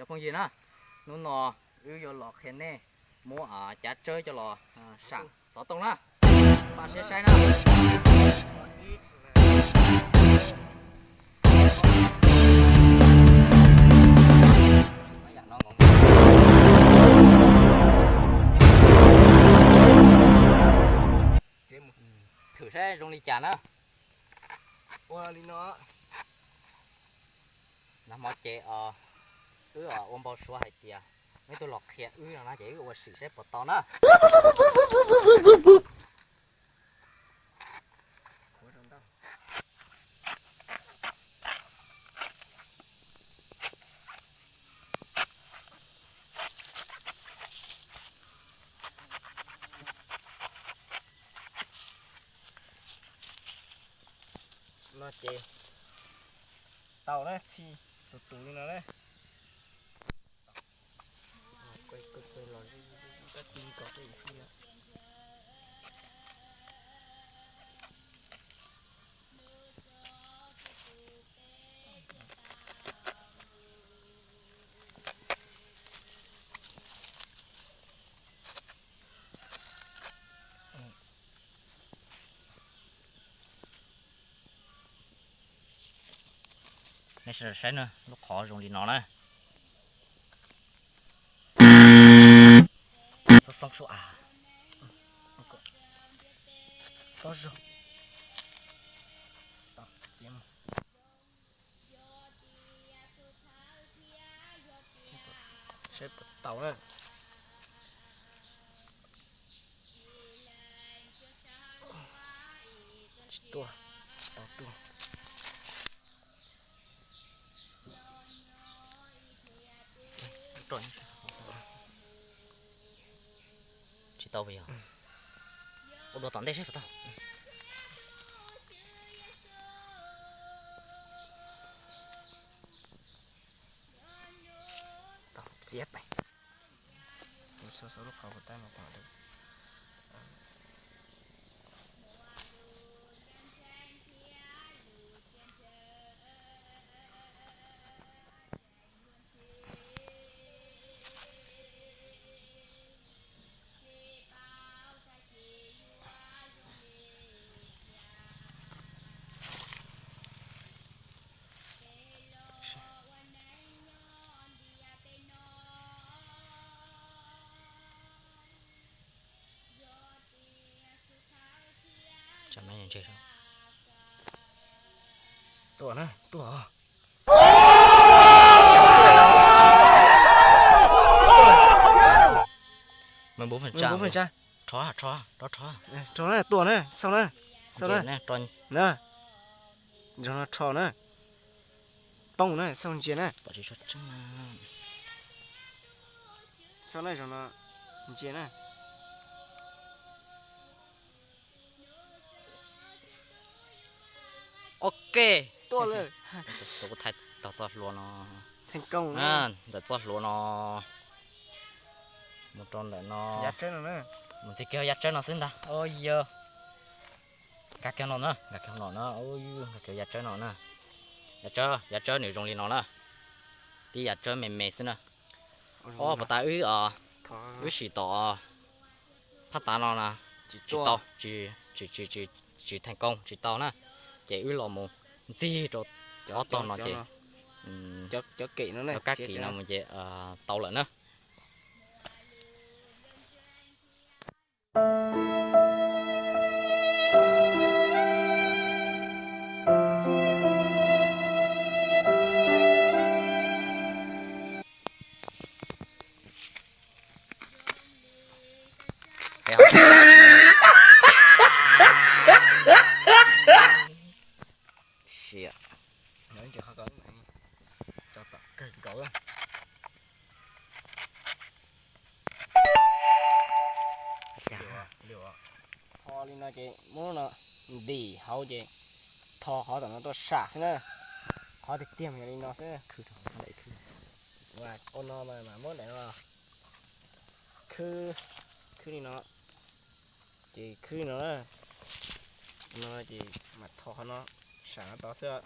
Phooj ywg na, hnub no wb yuav los qhia nej muab cav tsawb coj los sam xov tooj na. Npaj siab saib na. Thwm saib zoo li cas na. Ua li no. Nag hmo ces wb ua npau suav hais tias neb tuaj los qhia wb no na ces wb ua sim saib puas tau na. No ces tau na, txhij tus tus li no na. Nej saib na, lub qhov zoo li no na. Lub xoob sub av. Pob zog. Txiav mus. Saib puas tau na. Tsis tuaj, tau tuaj. Tsis tau yog. Ua dua tom ntej seb puas tau. Txiav pais. Kuv xauv xauv lub qhov puas tau no tau. Tuaj na, tuaj. Mười bốn phần trăm. Rho, rho, rho, rho. Rho na, tuaj na, xauj na. Xauj na. Rho na. Poob na, xauj ntsia na. Xauj na, zoo no ntsia na. Ok. Tuaj lawm. Kuv thaij tau txoj hlua no. Thành công na. Ntawm txoj hlua no mus rau ntawm no. Yav tsawb no na. Mus ntxiv kiag yav tsawb no xwb ntag. Ua yog. Nkag kiag no na, nkag kiag no na, nkag kiag yav tsawb no na. Yav tsawb, yav tsawb nws zoo li no na. Tib yav tsawb me me xwb na. Ob puas tas wb, wb sim tom phab tav no na, tsis tau, tsis, tsis, tsis, tsis thành công, tsis tau na. Ces wb los mus ntxig rau ob tog no ces, cov kab kis no ces tau lawm na. Siab. Nyob ntsis qhov ko, tso tom kawg nkaus. Tho li no ces muab no ntim hauv ces tho qhov tom no tuaj sam xwb na. Qhov tiag tiag mas yog li no xwb. Ua no mas mam muab daim no khwb, khwb li no. Ces khwb li no na. No ces mam tho qhov no sam no tod xwb.